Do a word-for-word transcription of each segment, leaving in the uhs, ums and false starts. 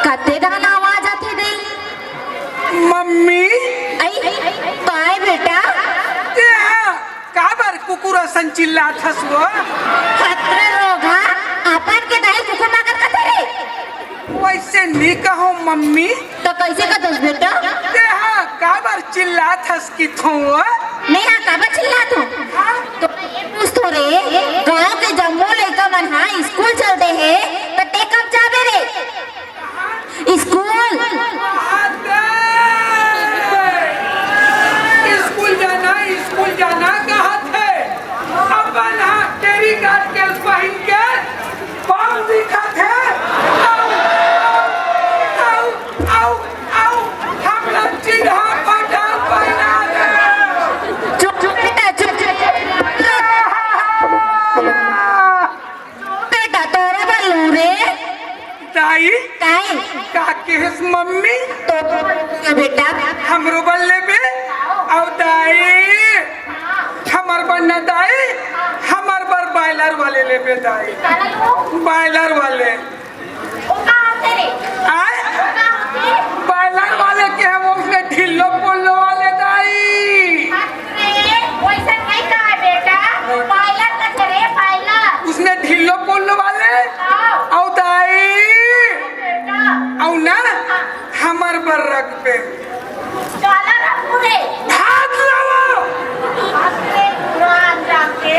कते डहन आवाज आथे दे। मम्मी। अई, काय बेटा? ए हा, काबर कुकुर असन चिल्लात हस वो? हतरे रोगहा, अपन के दाई कुकुर मांगत कथे रे? वइसे नी कहों मम्मी। त कइसे कथस बेटा? ए हा, काबर चिल्लात हस किथों वो? मैं हा काबर चिल्लात हों? हाँ? त ए पूछथों रे, गांव के जम्मो लइका मन हा स्कूल चल दे हे, त तें कब जाबे रे? स्कूल। स्कूल जाना, स्कूल जाना कहत हे। अपन हा टेरी गार्ड के पहिन के बम दिखत हे। अउ, अउ, अउ, अउ, हमला चिढ़ा पटाल पहिना दे। चुप, चुप बेटा, चुप, चुप। बेटा, तोरो बर लूं रे। दाई, दाई। का केहेस मम्मी? तो बेटा। हमरो बर लेबे? अउ दाई, हमर बर न दाई, हमर बर बॉयलर वाले लेबे दाई। काला लो? बॉयलर वाले। ओ का होथे रे? आय? ओ का होथे? बॉयलर वाले के हम उसने ढिल्लो पोल्लो वाले दाई। अरे, वइसन नइ कहा बेटा, बॉयलर कथे रे, बॉयलर। उसने ढिल्लो पोल्लो वाले? हाँ। अउ दाई। बेटा। अउ ना, हाँ। हमर बर रखबे। काला रखबो रे? भात लावा। अरे, पुरान रख के,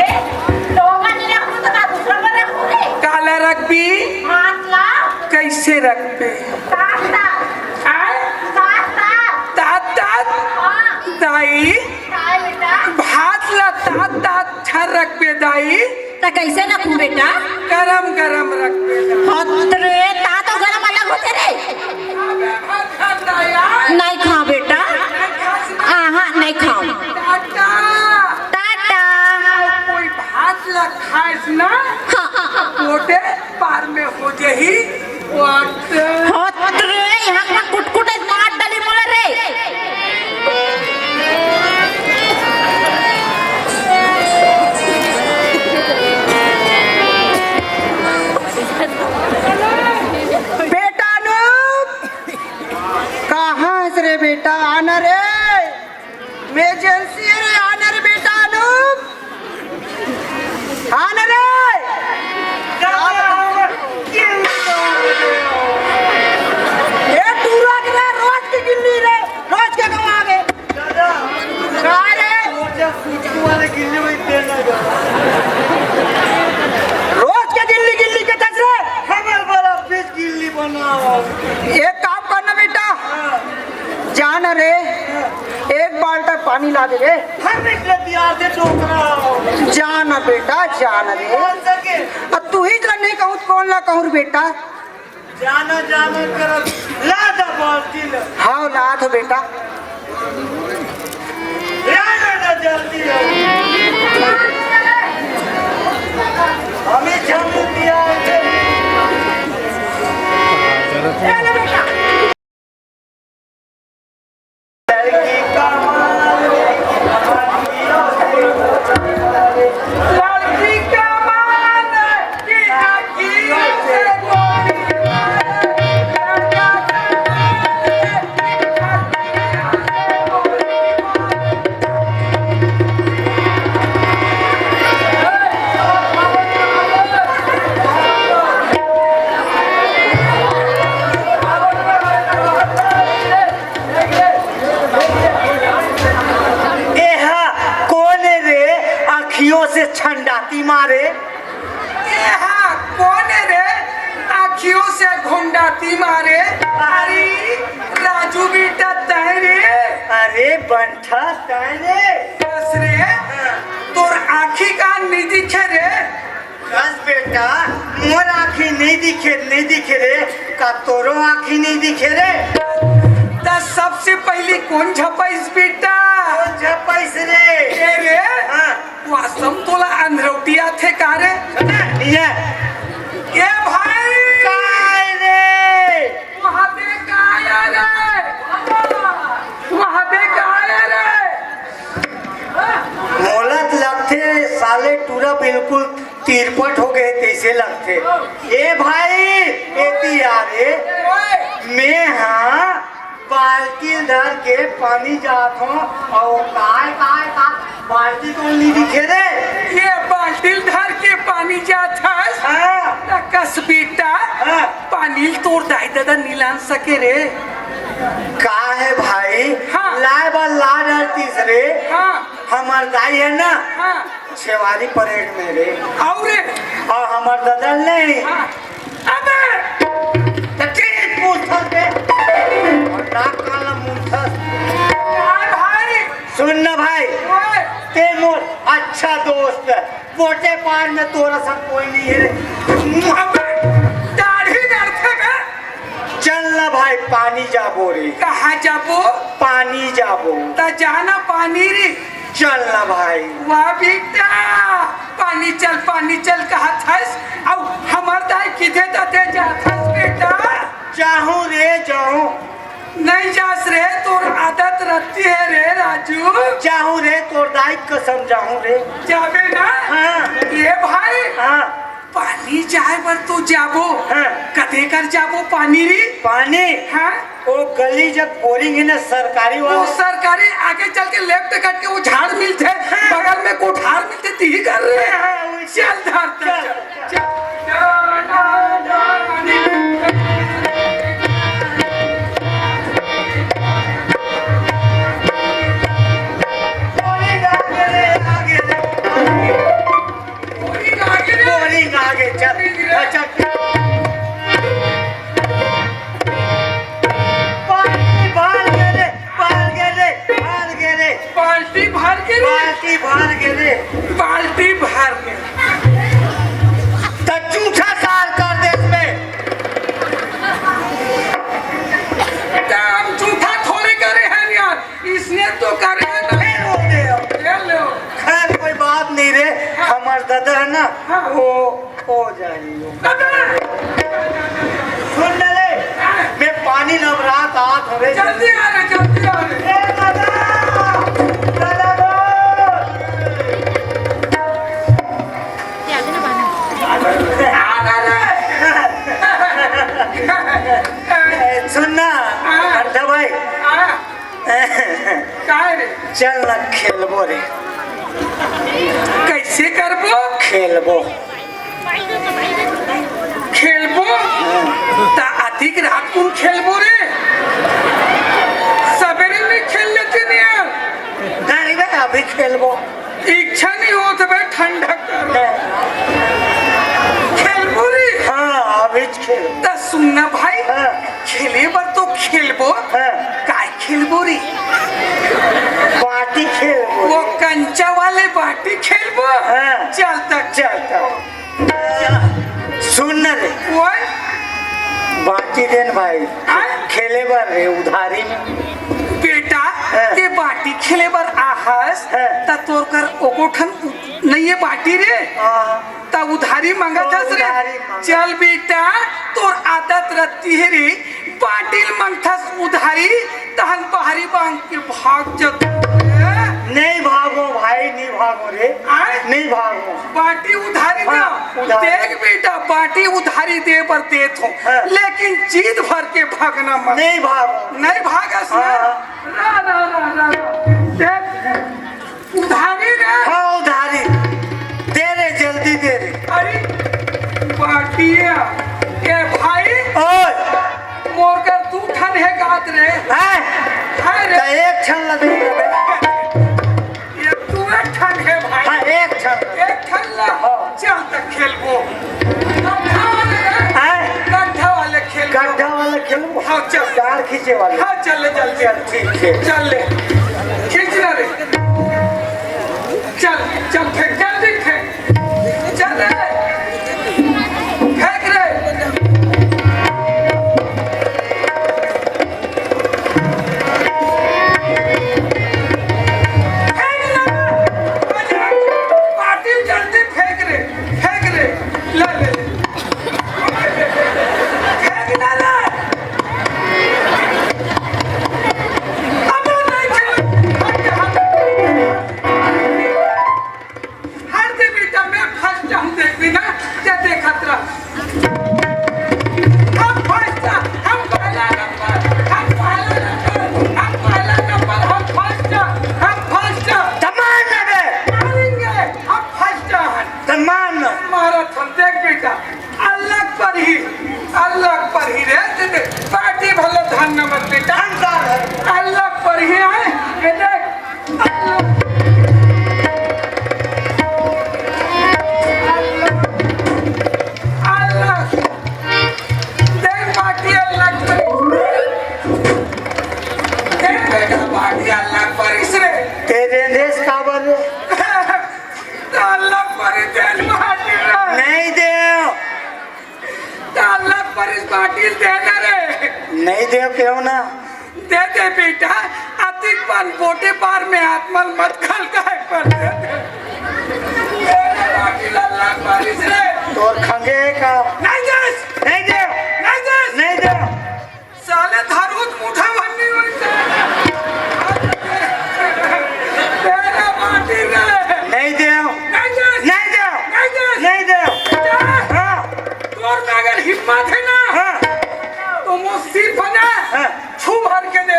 डोंगा नइ रखबो त का दूसरा बर रखबो रे? काला रखबी? भात ला। कइसे रखबे? तात, तात। आय? तात, तात। तात, तात? हाँ। दाई, दाई बेटा। भात ला तात, तात झन रखबे दाई। त कइसे रखूं बेटा? गरम, गरम रखबे दाई। हत रे, तात अउ गरम अलग होथे रे। अबे भात खा दाई, आय? नइ खांव बेटा। नइ खास ना? आहा, नइ खांव। टाटा। टाटा। कोई भात ला खाइस ना, हाँ। गोटे पार में हो जही, वाट। हत रे, इहाँ के कुटकुट मार डाली मोला रे। बेटा अनूप, कहाँ हस रे बेटा? आना रे। इमरजेंसी हे रे, आना रे बेटा अनूप, आना रे। ए टूरा के रे, रोज के गिल्ली रे, रोज के गवा गे। का रे? रोज के गिल्ली गिल्ली के दस रे। हमर बड़ा फिर गिल्ली बनाओ। एक काम करना बेटा, हाँ। जा ना रे, एक बाल्टा पानी ला दे रे। हम निकले दिया से डोकरा। जा ना बेटा, जा ना रे। कौन सके? अब तू ही ला नहीं कहूँ, कौन ला कहूँ रे बेटा? जाना, जाना करत। ला दा बाल्टी ला। हाँ, ला तो बेटा। ला, ला, ला, जल्दी ला। हमें जल्दी दिया है। एहा कोन रे, आँखियों से छंडाती मारे? एहा कोन रे, आँखियों से घुंडाती मारे? अरे राजू बेटा, तैं रे? अरे बंठा, तैं रे? बस रे, तोर आँखी कान नइ दिखे रे? बस बेटा, मोर आँखी नइ दिखे, नइ दिखे रे, का तोरो आँखी नइ दिखे रे? त सबसे पहिली कोन झपइस बेटा? कोन झपइस रे? ए रे, हाँ। वास्तव तोला अंधरौटी आथे का रे? ये। ए भाई! काय रे? वहाँ पे काय आ रे? वहाँ पे काय आ रे? मोला त लगथे साले टूरा बिल्कुल तिरपट हो गए तइसे लगथे। ए भाई, एती आ रे, मैं हा बाल्टी धर के पानी जात हों, अउ काय, काय, काय, बाल्टी तो नइ दिखे रे। ये बाल्टी धर के पानी जात हस? हाँ। त कस बेटा, हाँ। पानी ल तोर दाई ददा नइ लान सके रे। का हे भाई? हाँ। लाए बर ला डरतिस रे। हाँ। हमर दाई हे ना, हाँ। छेवारी परेड में रे। अउ रे? अउ हमर ददा नहीं। हाँ। अबे! त के पूछत बे? अउ नाक कान ला मूंदथस। यार भाई! सुन ना भाई, ओए! ते मोर अच्छा दोस्त हे, पोटे पान में तोर सन कोई नहीं हे रे। अबे! दाढ़ी गढ़थे बे? चल ना भाई, पानी जाबो रे। कहाँ जाबो? पानी जाबो। त जाना पानी रे। चल ना भाई। वाह बेटा, पानी चल, पानी चल कहत हस, अउ हमर दाई किथे तथे जात हस बेटा? जाहूं रे, जाहूं। नइ जास रे, तोर आदत रद्दी हे रे राजू। जाहूं रे, तोर दाई कसम जाहूं रे। जाबे ना? हाँ। ए भाई। हाँ। पानी जाए बर तो जाबो। हाँ। कते कर जाबो पानी रे? पानी? हाँ। ओ गली जग बोरिंग हे ना सरकारी वाला। ओ सरकारी आगे चल के लेफ्ट कट के ओ झाड़ मिलथे, हाँ। बगल में कोठार मिलथे, तिही कर रे। हाँ, हाँ, वही। चल धर, चल, चल। चल। बोरिंग आगे रे, आगे रे। बोरिंग आगे रे। बोरिंग आगे, चल। बोरिंग रे। अच्छा। बाल्टी भर गे रे, भर गे रे, भर गे रे। बाल्टी भर गे रे। बाल्टी भर गे रे। बाल्टी भर गे। त जूठा सार कर दे इसमें। त हम जूठा थोड़े करे हन यार। इसने तो करे ना। फेर हो गए अब। ले लो। खैर, कोई बात नहीं रे, हाँ। हमर ददा हे ना, हाँ। वो हो जाही वो। ददा! सुन ना रे, हाँ। मैं पानी नवरात आत हों रे। जल्दी आ रे, जल्दी आ रे। ए ददा! ददा गो! आ ना रे। ए, सुन ना, हाँ। अंधा भाई। हाँ। काय रे? चल ना खेलबो रे। कइसे करबो? खेलबो। खेलबो? त अतिक रात कुन खेलबो रे? सबेरे नइ खेल लेते ने यार। नहीं बे, अभी खेलबो। इच्छा नइ होत बे, ठंडा कर। खेलबो रे? हाँ, अभी खेल। त सुन ना भाई, हाँ। खेले बर तो खेलबो। हाँ। काय खेलबो रे? बाटी खेलबो वो रे। कंचा वाले बाटी खेलबो। हाँ। चल त। चल त। सुन न रे। ओए। बाटी दे न भाई। हाँ? खेले बर रे, उधारी में। बेटा, हाँ। ते बाटी खेले बर आहस, हाँ। त तोर कर एको ठन नइ हे बाटी रे। हाँ। त उधारी मांगत हस रे। उधारी मांगत। चल बेटा, तोर आदत रद्दी हे रे, बाटी ल मांगथस उधारी, तहन बाहरी मांग के भाग जत रे। नहीं भागों भाई, नहीं भागों रे। आय? नहीं भागों। बाटी उधारी हाँ, ना। उधारी। देख बेटा, बाटी उधारी दे बर देत हों, हाँ। लेकिन जीत भर के भागना मत। नहीं भागों। नहीं भागस ना। हाँ। रा, रा, रा, रा, रा। देख। उधारी रे। हाँ, उधारी। दे रे, जल्दी दे रे। अरे, बाटिया। ए भाई। ओए। मोर कर दू ठन हे गात रे। हैं? हाय रे। त एक ठन ला दे रे। ये दू एक ठन हे भाई। हाँ, एक ठन। एक ठन ला। हाँ। चल त खेलबो। गड्ढा वाले रे। हैं? गड्ढा वाले खेलबो। गड्ढा वाले खेलबो? हाँ, चल। डार खींचे वाले? हाँ, चल ले, चल, चल। चल, ठीक है। चल ले। खींच ना रे। चल, चल, फेंक, जल्दी फेंक। चल रे। फेंक रे। फेंक ना। बाटी जल्दी फेंक रे। फेंक रे। ले, ले, ले। फेंक ना रे। अब नहीं खेलो, मारत हन, देख बेटा, अल्लाह परही, अल्लाह परही रे, दे दे, पार्टी भले धन नमत बेटा, अल्लाह परही आए, ये देख, अल्लाह, अल्लाह, अल्लाह, देख पार्टी अल्लाह परही, देख बेटा पार्टी अल्लाह परही रे। तेरे देश काबर रे? त अल्लाह परी तेल बाटी रे। नहीं देव। त अल्लाह परी बाटी देना रे। नहीं देव, क्यों ना? दे दे बेटा, अतिक बार बोटे बार में आत्मल मत खल गाय पर दे दे। तेरे बाटी अल्लाह परी रे। तोर खंगे का? नहीं देस। नहीं देव। नहीं देस। नहीं देव। साले धारूत मुठा भन्नी होई से। तेरा बाटी रे। नहीं देव। नहीं दे। नहीं देव। नहीं दे। नहीं देव। बेटा, हाँ। तोर में अगर हिम्मत है ना, हाँ। तो मो सिर बना, हाँ। छू भर के दे।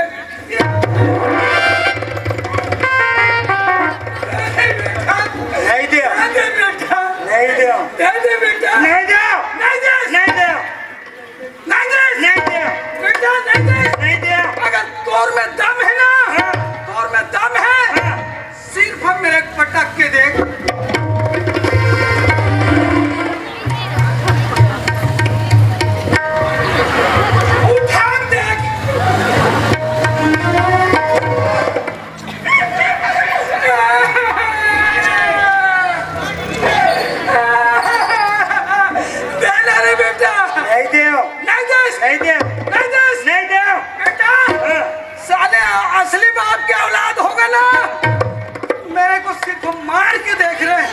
नहीं देव। दे दे बेटा। नहीं देव। दे दे बेटा। नहीं देव। नहीं दे। नहीं देव। नहीं दे। नहीं दे। बेटा, नहीं दे। नहीं दे। अगर तोर में दम है ना, हाँ। तोर में दम है, हाँ। सिर्फ मेरे पटक के देख। उठा देख। दे ना रे बेटा। नहीं देव। नहीं दे। नहीं देव। नहीं दे। नहीं देव। बेटा, हाँ। साले असली बाप के औलाद होगा ना, मेरे को सिर्फ मार के देख रहे हैं।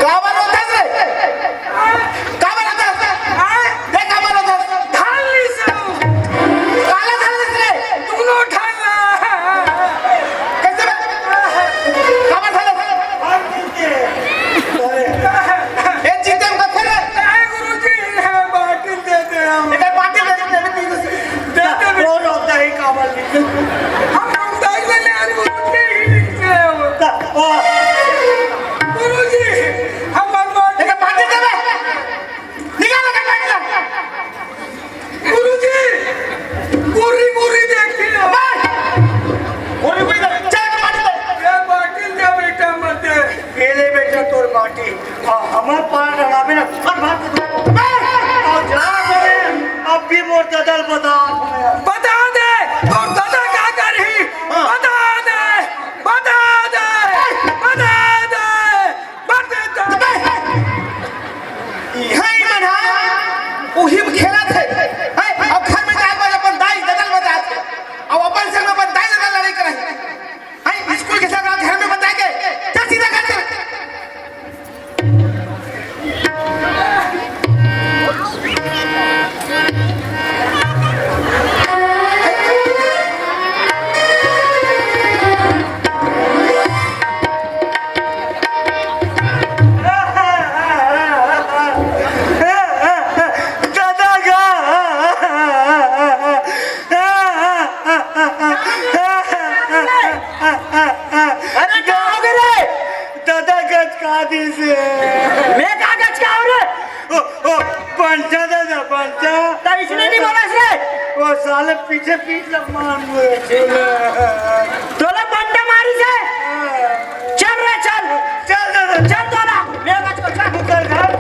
काबर होतस रे? काबर होतस? देख काबर होतस? ढाल ली से। काला ढाल ली से। दुनो ढाल ला। कैसे बे? काबर ढाल ला? ए, जीते हम कथे रे। ए, गुरुजी, है बाटिल दे दे हम। एकर बाटिल दे दे, दे दे। दे दे। वो रोता है काबर ली। हम रोता ही ले ले, गुरुजी, ही नहीं से हम। ओ। गुरुजी, हम बाटिल एकर बाटिल दे दे। निकाल एकर बाटिल। गुरुजी, गोरी गोरी देखती हो। गोरी गोरी देख, चल के बाटिल दे। ये बाटिल दे बेटा, मत दे। ये ले बेटा तोर बाटिल। हाँ, हमर पार डरावे ना, फट भाग के दूर। और जा बे, अब भी मोर ददल बता। बता दे, तोर ददा का करही? हाँ। बता दे, बता दे, बता दे। इहाँ ई मन ह, उही म खेलत हे। हैं? अब घर में जाए बर अपन दाई, ददा ल बतात हे। अब अपन संग में अपन दाई, ददा ल लड़ाई करही। हैं? स्कूल के संग घर में बताए के। चल सीधा घर चल। ददा गा। अरे, का हो गे रे? ददा गचका दिस हे। मैं का गचकाओं रे? ओ, ओ, पंचा ददा, पंचा। त इसने नहीं बोला रे? ओ साले पीछे पीछे मार मुझे। तोला पंचा मारी से? हाँ। चल रे, चल। चल ददा। चल तोला। मैं बच को चल। तू कर घर।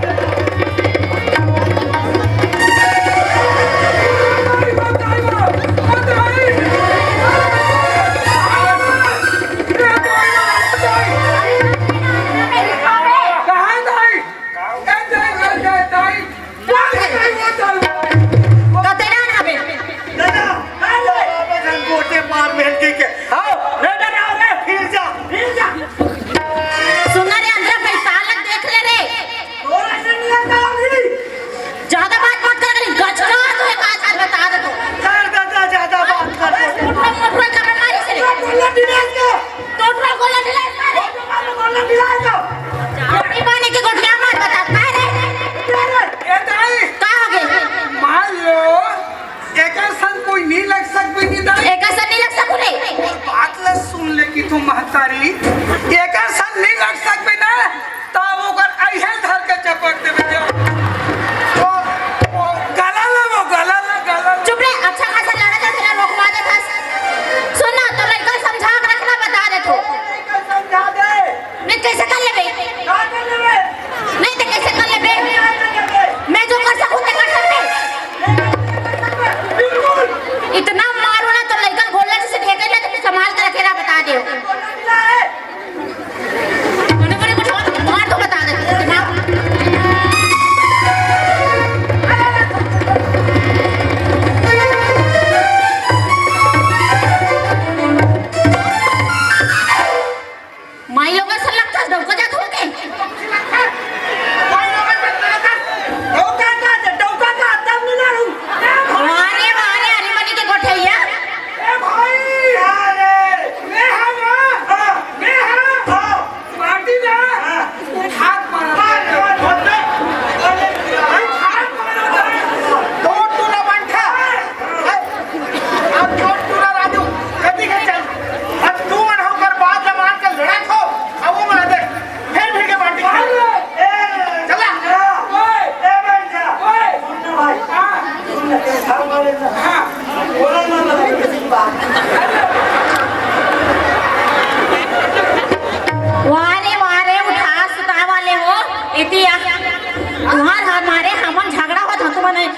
कहाँ है दाई? ए, दाई, दाई, दाई, दाई,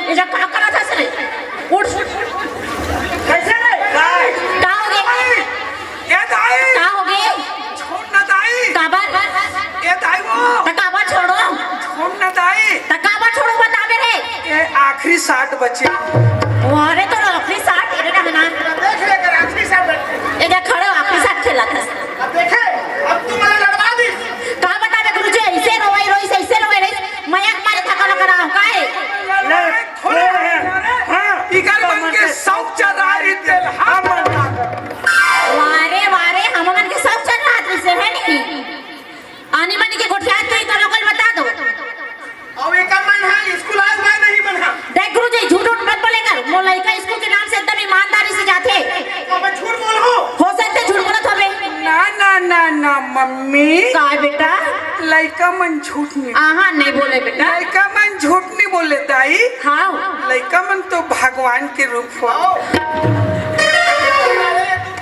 ए जा, का करत हस रे? उठ। कइसे रे? दाई। का होगे? ए दाई। का होगे? छोड़ ना दाई। काबर? ए दाई वो। त काबर छोड़ों? छोड़ ना दाई। त काबर छोड़ों बता बे रे। ए आखिरी साट बचे। अरे तोर आखिरी साट, ए रे डहना। देख ले कर आखिरी साट बचे। ए जा खड़े हो, आखिरी साट खेलत हस। अब देखे, अब तू मोला लड़वा दिस। का बता बे गुरुजी, अइसे रोवई रोइस, अइसे रोवई रोइस, मया के मारे थका लग रहा हो, काहे? ले, थोड़े हैं। हाँ। इकर मन के शौक चल रहा है, तेल हम मन का। वाह रे, वाह रे, हम मन के शौक चल रहा है, तुझसे है नहीं? आनी मन के गोठियात तो इकर लोकल बता दो। अउ एकर मन हा स्कूल आए हुआ नहीं मन हा। देख गुरुजी, झूठ उठ मत बोले कर। मोर लइका स्कूल के नाम से एकदम ईमानदारी से जाथे। तो मैं झूठ बोल हूँ? हो सकथे झूठ बोलत होबे। ना, ना, ना, ना, मम्मी। काय बेटा? लइका मन झूठ नहीं। आहा, नहीं बोले बेटा। लइका मन झूठ नहीं बोले, दाई। हाँ। लइका मन तो भगवान के रूप हो। आओ। अरे,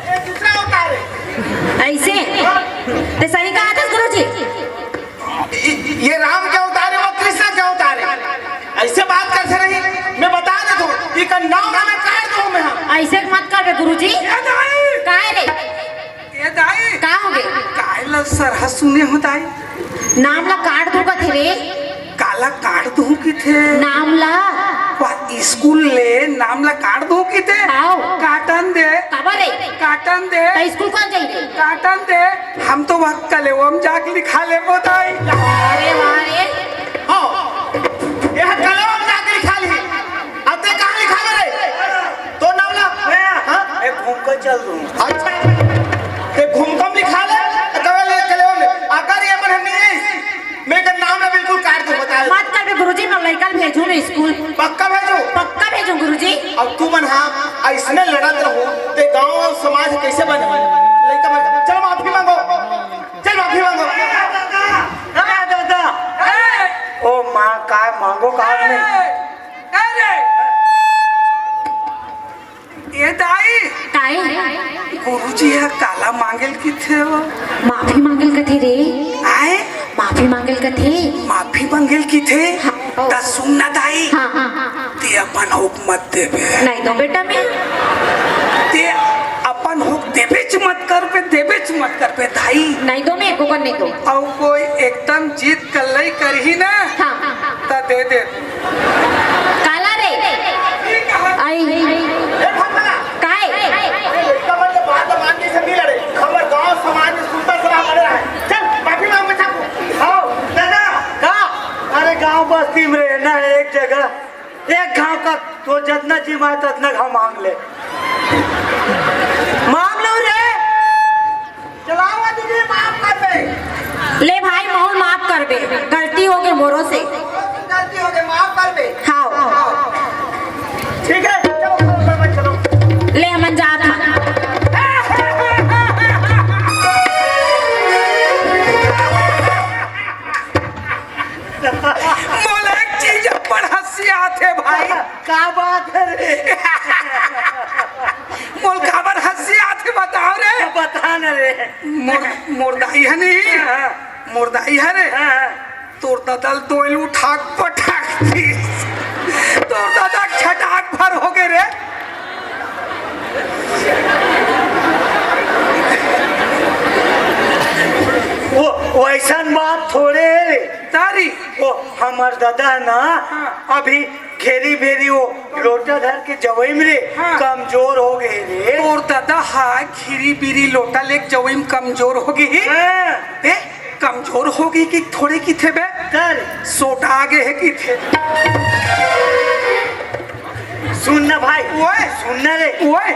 ये दूसरा अवतार है। अइसे? ते सही कहा था गुरुजी। ये राम के अवतार है, वो कृष्ण के अवतार है। अइसे बात करथे नहीं, मैं बता देथों, इकर नाम ला मैं काट दूँ मैं। अइसे मत करबे गुरुजी। ए दाई! काय रे? ए दाई! का होगे? काय ला सरहा सुने हो दाई? नाम ला काट दूँ कथे रे। काला काट दूँ किथे? नाम ला। वाह, स्कूल ले नाम ला काट दूँ किथे? आओ। काटन दे। काबर रे? काटन दे। त स्कूल कोन जाही रे? काटन दे। हम तो वह कलेवा म जाके लिखा लेबो दाई। अरे वाह रे। हाँ। ये कलेवा म जाके लिखा ली। अब ते कहाँ लिखा ले रे? तो नाम ला। हाँ? मैं घूम कर चल दूँ। अच्छा। ते घूम कम लिखा ले। कलेवा ले, कलेवा ले। अगर ये मन हम नहीं है, मैं का नाम ला बिल्कुल काट दूँ, बता दे। मत करबे गुरुजी, मैं लइका ल भेजूँ ना स्कूल। पक्का भेजूँ? पक्का भेजूँ गुरुजी। अब तू मन हाँ, अइसने लड़त रहो, ते गाँव अउ समाज कइसे बने? लइका मन, चलो माफी मांगो। चल माफी मांगो। ए दादा। ओ माँ, काय मांगो का आपने? ए दाई। काय? गुरुजी ह काला मांगेल किथे वो? माफी मांगेल कथे रे। आए? माफी मांगेल कथे। माफी मांगेल किथे? हाँ। त सुन ना दाई। हाँ, हाँ, हाँ, हाँ। ते अपन होक मत देबे। नहीं दो बेटा मैं। ते अपन होक देबेच मत करबे, देबेच मत करबे दाई। नहीं दो मैं, एको कन नहीं दो। अउ कोई एकदम जिद कल्लई करही ना, हाँ। त दे दे। काला रे? आई। ए, भाग, भाग। काय? ए, लइका मन के बात मान के से मिल रे। हमर गांव समाज में सुनता सलाह बने रहे। चल, माफी मांग बच्चा को। हाँ, दादा। का? अरे गांव बस्ती में रहना है एक जगह। एक घाव का तो जतना जी माय ततना घाव मांग ले। मांग लो रे। चलावा दीदी, माफ कर दे। ले भाई, मोल माफ कर दे, गलती हो गई मोरो से। गलती हो गई, माफ कर दे। हाँ। ठीक है, चलो, चलो, चलो, चलो। ले, हमन जात हन। मोला एक चीज बड़ हंसी आथे भाई। का बात है रे? मोल काबर हंसी आथे, बताओ रे। बता ना रे। मोर, मोर दाई है नहीं? हाँ। मोर दाई है रे। हाँ, हाँ। तोर ददा ल दोइल उठाक पटाक दिस। तोर ददा छटाक भर हो गए रे। वो, वइसन बात थोड़े हे रे। तारी। वो हमर ददा ना, हाँ। अभी घेरी बेरी वो लोटा धर के जवई में रे, हाँ। कमजोर हो गए रे। तोर ददा हा घेरी बेरी लोटा लेके जवई में कमजोर हो गए। हाँ। ए, कमजोर हो गई कि थोड़े किथे बे? चल। सोटा आगे है किथे? सुन ना भाई। ओए। सुन ना रे। ओए।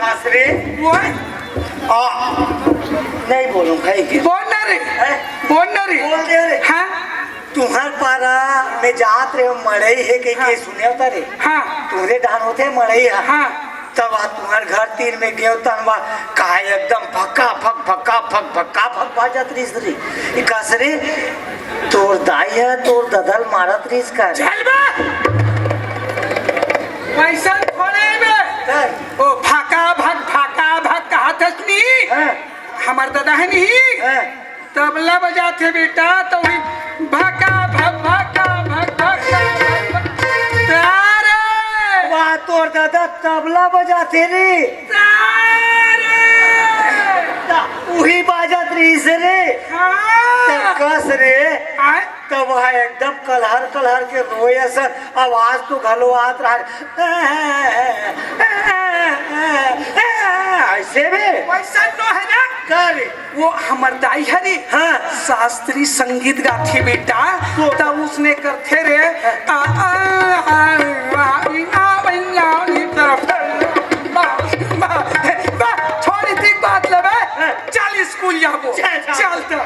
कस रे। ओए। आ, नहीं बोलूं भाई के। बोल ना रे। हैं? बोल ना रे। बोल दे रे। हाँ? तुहर पारा में जात रे मड़ई है के, हाँ। के सुने ता रे? हाँ। तुहरे डान होते मड़ई है। हाँ। तब आ तुहर घर तीर में गेव तन बा, काय एकदम फक्का फक, फक्का फक, फक्का फक बाजत रहिस रे। ई कस रे, तोर दाई ह तोर ददा ल मारत रहिस का रे? चल बे! वइसन थोड़े बे। हैं? ओ फका फक, फका फक कहत हस नी? हैं? हमर ददा है नहीं? हैं? तबला बजाथे बेटा, तो वही भका भक, भका भक, भका भक, भक। अरे अउ दादा तबला बजाथे रे। त उही बाजत रहिस रे। त कस रे। तब वह एकदम कलहर कलहर के रोए असन आवाज तो घलो आत रहा। अइसे बे। वइसन नोहे ना। का रे? वो हमर दाई हरे। हाँ। शास्त्रीय संगीत गाथे बेटा। त उसने करथे रे। छोड़ी थी बात ले बे। चल स्कूल जाबो। चल, चल। चल त।